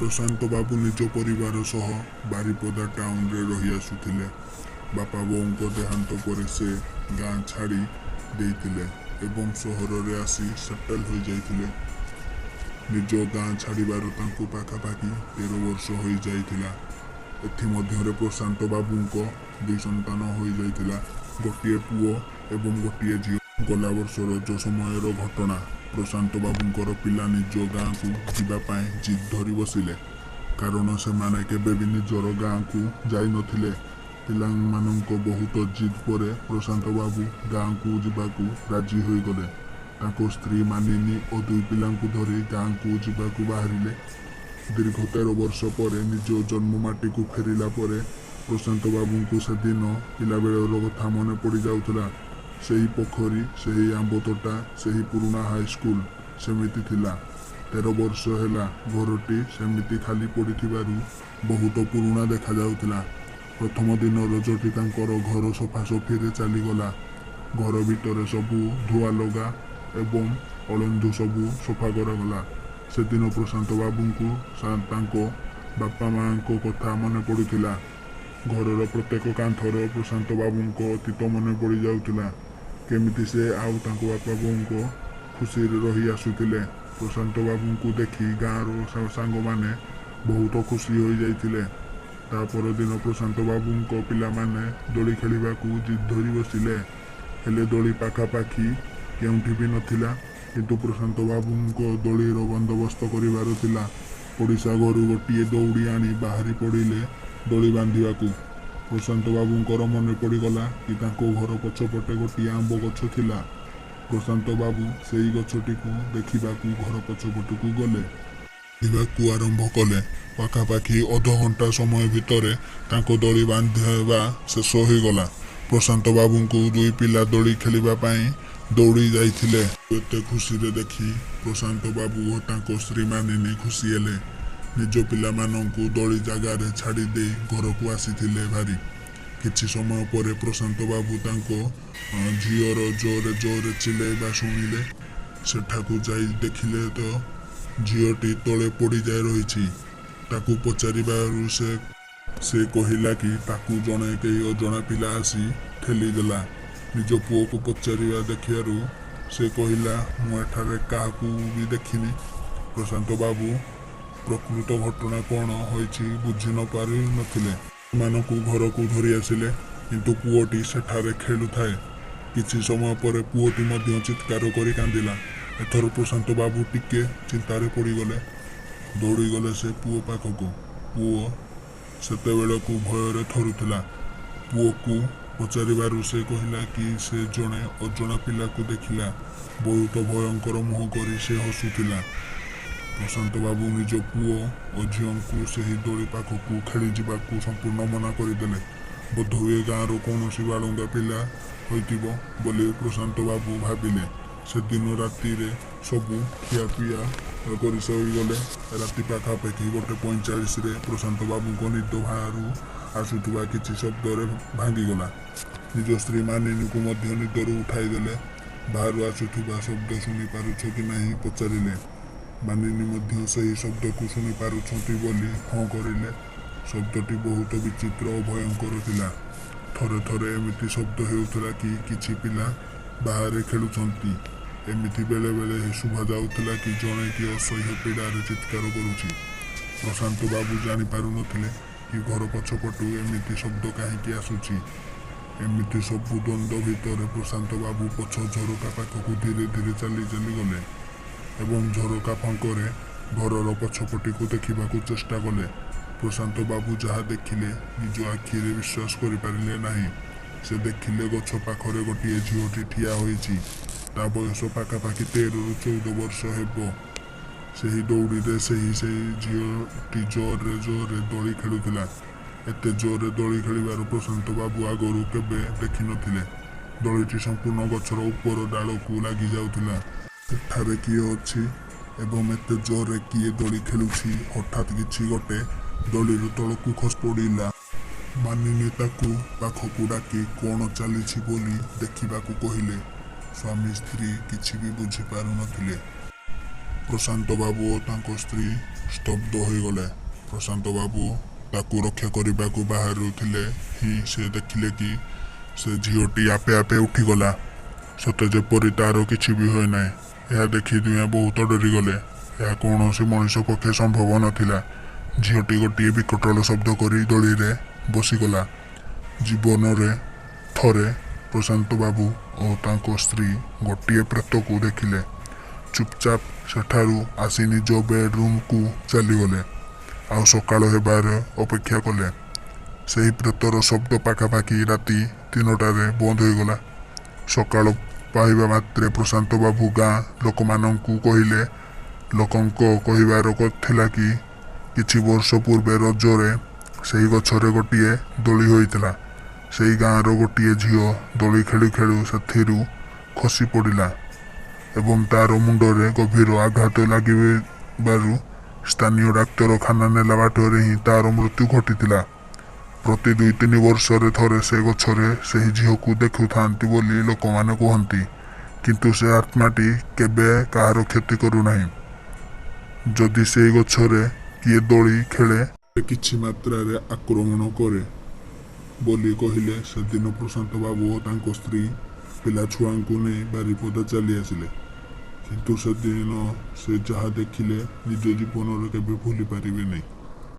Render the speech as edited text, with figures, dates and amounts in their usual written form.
ପ୍ରଶାନ୍ତ ବାବୁ ନିଜ ପରିବାର ସହ ବାରିପଦା ଟାଉନରେ ରହି ଆସୁଥିଲେ। ବାପା ବୋଉଙ୍କ ଦେହାନ୍ତ ପରେ ସେ ଗାଁ ଛାଡି ଦେଇଥିଲେ ଏବଂ ସହରରେ ଆସି ସେଟେଲ ହୋଇଯାଇଥିଲେ। ନିଜ ଗାଁ ଛାଡିବାର ତାଙ୍କୁ ପାଖାପାଖି 13 ବର୍ଷ ହୋଇଯାଇଥିଲା। ଏଥିମଧ୍ୟରେ ପ୍ରଶାନ୍ତ ବାବୁଙ୍କ ଦୁଇ ସନ୍ତାନ ହୋଇଯାଇଥିଲା, ଗୋଟିଏ ପୁଅ ଏବଂ ଗୋଟିଏ ଝିଅ। ଗଲା ବର୍ଷ ରଜ ସମୟର ଘଟଣା। ପ୍ରଶାନ୍ତ ବାବୁଙ୍କର ପିଲା ନିଜ ଗାଁକୁ ଯିବା ପାଇଁ ଜିଦ୍ ଧରି ବସିଲେ। କାରଣ ସେମାନେ କେବେବି ନିଜର ଗାଁକୁ ଯାଇନଥିଲେ। ପିଲାମାନଙ୍କ ବହୁତ ଜିଦ୍ ପରେ ପ୍ରଶାନ୍ତ ବାବୁ ଗାଁକୁ ଯିବାକୁ ରାଜି ହୋଇଗଲେ। ତାଙ୍କ ସ୍ତ୍ରୀ ମାନିନୀ ଓ ଦୁଇ ପିଲାଙ୍କୁ ଧରି ଗାଁକୁ ଯିବାକୁ ବାହାରିଲେ। ଦୀର୍ଘ 13 ବର୍ଷ ପରେ ନିଜ ଜନ୍ମମାଟିକୁ ଫେରିଲା ପରେ ପ୍ରଶାନ୍ତ ବାବୁଙ୍କୁ ସେଦିନ ପିଲାବେଳର କଥା ମନେ ପଡ଼ିଯାଉଥିଲା। ସେହି ପୋଖରୀ, ସେହି ଆମ୍ବତୋଟା, ସେହି ପୁରୁଣା ହାଇସ୍କୁଲ ସେମିତି ଥିଲା। 13 ବର୍ଷ ହେଲା ଘରଟି ସେମିତି ଖାଲି ପଡ଼ିଥିବାରୁ ବହୁତ ପୁରୁଣା ଦେଖାଯାଉଥିଲା। ପ୍ରଥମ ଦିନ ରଜଟି ତାଙ୍କର ଘର ସଫାସଫିରେ ଚାଲିଗଲା। ଘର ଭିତରେ ସବୁ ଧୁଆଲଗା ଏବଂ ଅଳନ୍ଧୁ ସବୁ ସଫା କରାଗଲା। ସେଦିନ ପ୍ରଶାନ୍ତ ବାବୁଙ୍କୁ ତାଙ୍କ ବାପା ମାଆଙ୍କ କଥା ମନେ ପଡୁଥିଲା। ଘରର ପ୍ରତ୍ୟେକ କାନ୍ଥରେ ପ୍ରଶାନ୍ତ ବାବୁଙ୍କ ଅତୀତ ମନେ ପଡ଼ିଯାଉଥିଲା। କେମିତି ସେ ଆଉ ତାଙ୍କ ବାପା ବୋଉଙ୍କ ଖୁସିରେ ରହି ଆସୁଥିଲେ। ପ୍ରଶାନ୍ତ ବାବୁଙ୍କୁ ଦେଖି ଗାଁର ସାଙ୍ଗମାନେ ବହୁତ ଖୁସି ହୋଇଯାଇଥିଲେ। ତା ପରଦିନ ପ୍ରଶାନ୍ତ ବାବୁଙ୍କ ପିଲାମାନେ ଦୋଳି ଖେଳିବାକୁ ଜିଦ୍ ଧରି ବସିଲେ। ହେଲେ ଦୋଳି ପାଖାପାଖି କେଉଁଠି ବି ନଥିଲା। କିନ୍ତୁ ପ୍ରଶାନ୍ତ ବାବୁଙ୍କ ଦୋଳିର ବନ୍ଦୋବସ୍ତ କରିବାର ଥିଲା। ପଡ଼ିଶା ଘରୁ ଗୋଟିଏ ଦଉଡ଼ି ଆଣି ବାହାରି ପଡ଼ିଲେ ଦୋଳି ବାନ୍ଧିବାକୁ। ପ୍ରଶାନ୍ତ ବାବୁଙ୍କର ମନେ ପଡ଼ିଗଲା କି ତାଙ୍କ ଘର ପଛପଟେ ଗୋଟିଏ ଆମ୍ବ ଗଛ ଥିଲା। ପ୍ରଶାନ୍ତ ବାବୁ ସେଇ ଗଛଟିକୁ ଦେଖିବାକୁ ଘର ପଛପଟକୁ ଗଲେ। ବାନ୍ଧିବାକୁ ଆରମ୍ଭ କଲେ। ପାଖାପାଖି ଅଧଘଣ୍ଟା ସମୟ ଭିତରେ ତାଙ୍କ ଦୋଳି ବାନ୍ଧିବା ଶେଷ ହୋଇଗଲା। ପ୍ରଶାନ୍ତ ବାବୁଙ୍କୁ ଦୁଇ ପିଲା ଦୋଳି ଖେଳିବା ପାଇଁ ଦୌଡ଼ି ଯାଇଥିଲେ। ଏତେ ଖୁସିରେ ଦେଖି ପ୍ରଶାନ୍ତ ବାବୁ ଓ ତାଙ୍କ ସ୍ତ୍ରୀ ମାନିନୀ ଖୁସି ହେଲେ। ନିଜ ପିଲାମାନଙ୍କୁ ଦୋଳି ଜାଗାରେ ଛାଡ଼ି ଦେଇ ଘରକୁ ଆସିଥିଲେ ଭାରି। କିଛି ସମୟ ପରେ ପ୍ରଶାନ୍ତ ବାବୁ ତାଙ୍କ ଝିଅର ଜୋରରେ ଜୋରରେ ଚିଲେଇବା ଶୁଣିଲେ। ସେଠାକୁ ଯାଇ ଦେଖିଲେ ତ ଝିଅଟି ତଳେ ପଡ଼ିଯାଇ ରହିଛି। ତାକୁ ପଚାରିବାରୁ ସେ କହିଲା କି ତାକୁ ଜଣେ କେହି ଅଜଣା ପିଲା ଆସି ଠେଲିଦେଲା। ନିଜ ପୁଅକୁ ପଚାରିବା ଦେଖିବାରୁ ସେ କହିଲା, ମୁଁ ଏଠାରେ କାହାକୁ ବି ଦେଖିନି। ପ୍ରଶାନ୍ତ ବାବୁ ପ୍ରକୃତ ଘଟଣା କ'ଣ ହୋଇଛି ବୁଝି ନ ପାରି ନଥିଲେ। ସେମାନଙ୍କୁ ଘରକୁ ଧରି ଆସିଲେ, କିନ୍ତୁ ପୁଅଟି ସେଠାରେ ଖେଳୁଥାଏ। କିଛି ସମୟ ପରେ ପୁଅଟି ମଧ୍ୟ ଚିତ୍କାର କରି କାନ୍ଦିଲା। ଏଥର ପ୍ରଶାନ୍ତ ବାବୁ ଟିକେ ଚିନ୍ତାରେ ପଡ଼ିଗଲେ। ଦୌଡ଼ିଗଲେ ସେ ପୁଅ ପାଖକୁ। ପୁଅ ସେତେବେଳକୁ ଭୟରେ ଥରୁଥିଲା। ପୁଅକୁ ପଚାରିବାରୁ ସେ କହିଲା କି ସେ ଜଣେ ଅଜଣା ପିଲାକୁ ଦେଖିଲା। ବହୁତ ଭୟଙ୍କର ମୁହଁ କରି ସେ ହସୁଥିଲା। ପ୍ରଶାନ୍ତ ବାବୁ ନିଜ ପୁଅ ଓ ଝିଅଙ୍କୁ ସେହି ଦୋଳି ପାଖକୁ ଖେଳିଯିବାକୁ ସମ୍ପୂର୍ଣ୍ଣ ମନା କରିଦେଲେ। ବୋଧହୁଏ ଗାଁର କୌଣସି ବାଳୁଙ୍ଗା ପିଲା ହୋଇଥିବ ବୋଲି ପ୍ରଶାନ୍ତ ବାବୁ ଭାବିଲେ। ସେଦିନ ରାତିରେ ସବୁ ଖିଆପିଆ କରି ଶୋଇଗଲେ। ରାତି ପାଖାପାଖି 1:45ରେ ପ୍ରଶାନ୍ତ ବାବୁଙ୍କ ନିଦ ବାହାରୁ ଆସୁଥିବା କିଛି ଶବ୍ଦରେ ଭାଙ୍ଗିଗଲା। ନିଜ ସ୍ତ୍ରୀ ମାନିନୀକୁ ମଧ୍ୟ ନିଦରୁ ଉଠାଇଦେଲେ। ବାହାରୁ ଆସୁଥିବା ଶବ୍ଦ ଶୁଣି ପାରୁଛ କି ନାହିଁ ପଚାରିଲେ। ମାନିନୀ ମଧ୍ୟ ସେହି ଶବ୍ଦକୁ ଶୁଣି ପାରୁଛନ୍ତି ବୋଲି ହଁ କରିଲେ। ଶବ୍ଦଟି ବହୁତ ବିଚିତ୍ର ଓ ଭୟଙ୍କର ଥିଲା। ଥରେ ଥରେ ଏମିତି ଶବ୍ଦ ହେଉଥିଲା କି କିଛି ପିଲା ବାହାରେ ଖେଳୁଛନ୍ତି। ଏମିତି ବେଳେ ବେଳେ ଶୁଭାଯାଉଥିଲା କି ଜଣେ କିଏ ଅସହ୍ୟ ପୀଡ଼ାରେ ଚିତ୍କାର କରୁଛି। ପ୍ରଶାନ୍ତ ବାବୁ ଜାଣିପାରୁନଥିଲେ କି ଘର ପଛପଟୁ ଏମିତି ଶବ୍ଦ କାହିଁକି ଆସୁଛି। ଏମିତି ସବୁ ଦ୍ୱନ୍ଦ୍ୱ ଭିତରେ ପ୍ରଶାନ୍ତ ବାବୁ ପଛ ଝରକା ପାଖକୁ ଧୀରେ ଧୀରେ ଚାଲି ଚାଲି ଗଲେ ଏବଂ ଝରକା ଫାଙ୍କରେ ଘରର ପଛପଟିକୁ ଦେଖିବାକୁ ଚେଷ୍ଟା କଲେ। ପ୍ରଶାନ୍ତ ବାବୁ ଯାହା ଦେଖିଲେ ନିଜ ଆଖିରେ ବିଶ୍ୱାସ କରିପାରିଲେ ନାହିଁ। ସେ ଦେଖିଲେ ଗଛ ପାଖରେ ଗୋଟିଏ ଝିଅଟି ଠିଆ ହୋଇଛି। ତା ବୟସ ପାଖାପାଖି 13ରୁ 14 ବର୍ଷ ହେବ। ସେହି ଦଉଡ଼ିରେ ସେହି ସେହି ଝିଅଟି ଜୋରରେ ଜୋରରେ ଦୋଳି ଖେଳୁଥିଲା। ଏତେ ଜୋରରେ ଦୋଳି ଖେଳିବାର ପ୍ରଶାନ୍ତ ବାବୁ ଆଗରୁ କେବେ ଦେଖିନଥିଲେ। ଦୋଳିଟି ସମ୍ପୂର୍ଣ୍ଣ ଗଛର ଉପର ଡାଳକୁ ଲାଗିଯାଉଥିଲା। ସେଠାରେ କିଏ ଅଛି ଏବଂ ଏତେ ଜୋରରେ କିଏ ଦୋଳି ଖେଳୁଛି? ହଠାତ୍ କିଛି ଗୋଟେ ଦୋଳିରୁ ତଳକୁ ଖସି ପଡ଼ିଲା। ମାନିନୀ ତାକୁ ପାଖକୁ ଡାକି କ'ଣ ଚାଲିଛି ବୋଲି ଦେଖିବାକୁ କହିଲେ। ସ୍ୱାମୀ ସ୍ତ୍ରୀ କିଛି ବି ବୁଝିପାରୁନଥିଲେ। ପ୍ରଶାନ୍ତ ବାବୁ ଓ ତାଙ୍କ ସ୍ତ୍ରୀ ସ୍ତବ୍ଧ ହୋଇଗଲେ। ପ୍ରଶାନ୍ତ ବାବୁ ତାକୁ ରକ୍ଷା କରିବାକୁ ବାହାରୁଥିଲେ ହିଁ ସେ ଦେଖିଲେ କି ସେ ଝିଅଟି ଆପେ ଆପେ ଉଠିଗଲା। ସତେ ଯେପରି ତା'ର କିଛି ବି ହୋଇନାହିଁ। ଏହା ଦେଖି ଦୁହେଁ ବହୁତ ଡରିଗଲେ। ଏହା କୌଣସି ମଣିଷ ପକ୍ଷେ ସମ୍ଭବ ନଥିଲା। ଝିଅଟି ଗୋଟିଏ ବିକଟାଳ ଶବ୍ଦ କରି ଦୋଳିରେ ବସିଗଲା। ଜୀବନରେ ଥରେ ପ୍ରଶାନ୍ତ ବାବୁ ଓ ତାଙ୍କ ସ୍ତ୍ରୀ ଗୋଟିଏ ପ୍ରେତକୁ ଦେଖିଲେ। ଚୁପଚାପ ସେଠାରୁ ଆସି ନିଜ ବେଡ୍ ରୁମକୁ ଚାଲିଗଲେ। ଆଉ ସକାଳ ହେବାର ଅପେକ୍ଷା କଲେ। ସେହି ପ୍ରେତର ଶବ୍ଦ ପାଖାପାଖି ରାତି 3ଟାରେ ବନ୍ଦ ହୋଇଗଲା। ସକାଳ ପାହିବା ମାତ୍ରେ ପ୍ରଶାନ୍ତ ବାବୁ ଗାଁ ଲୋକମାନଙ୍କୁ କହିଲେ। ଲୋକଙ୍କ କହିବାର ଥିଲା କି କିଛି ବର୍ଷ ପୂର୍ବେ ରଜରେ ସେହି ଗଛରେ ଗୋଟିଏ ଦୋଳି ହୋଇଥିଲା। ସେହି ଗାଁର ଗୋଟିଏ ଝିଅ ଦୋଳି ଖେଳୁ ଖେଳୁ ସେଥିରୁ ଖସି ପଡ଼ିଲା ଏବଂ ତା'ର ମୁଣ୍ଡରେ ଗଭୀର ଆଘାତ ଲାଗିବାରୁ ସ୍ଥାନୀୟ ଡାକ୍ତରଖାନା ନେଲା ବାଟରେ ହିଁ ତା'ର ମୃତ୍ୟୁ ଘଟିଥିଲା। ପ୍ରତି 2-3 ବର୍ଷରେ ଥରେ ସେ ଗଛରେ ସେହି ଝିଅକୁ ଦେଖୁଥାନ୍ତି ବୋଲି ଲୋକମାନେ କୁହନ୍ତି। କିନ୍ତୁ ସେ ଆତ୍ମାଟି କେବେ କାହାର କ୍ଷତି କରୁନାହିଁ। ଯଦି ସେହି ଗଛରେ କିଏ ଦୋଳି ଖେଳେ, କିଛି ମାତ୍ରାରେ ଆକ୍ରମଣ କରେ ବୋଲି କହିଲେ। ସେଦିନ ପ୍ରଶାନ୍ତ ବାବୁ ଓ ତାଙ୍କ ସ୍ତ୍ରୀ ପିଲାଛୁଆଙ୍କୁ ନେଇ ବାରିପଦା ଚାଲି ଆସିଲେ। କିନ୍ତୁ ସେଦିନ ସେ ଯାହା ଦେଖିଲେ ନିଜ ଜୀବନରେ କେବେ ଭୁଲି ପାରିବେନି।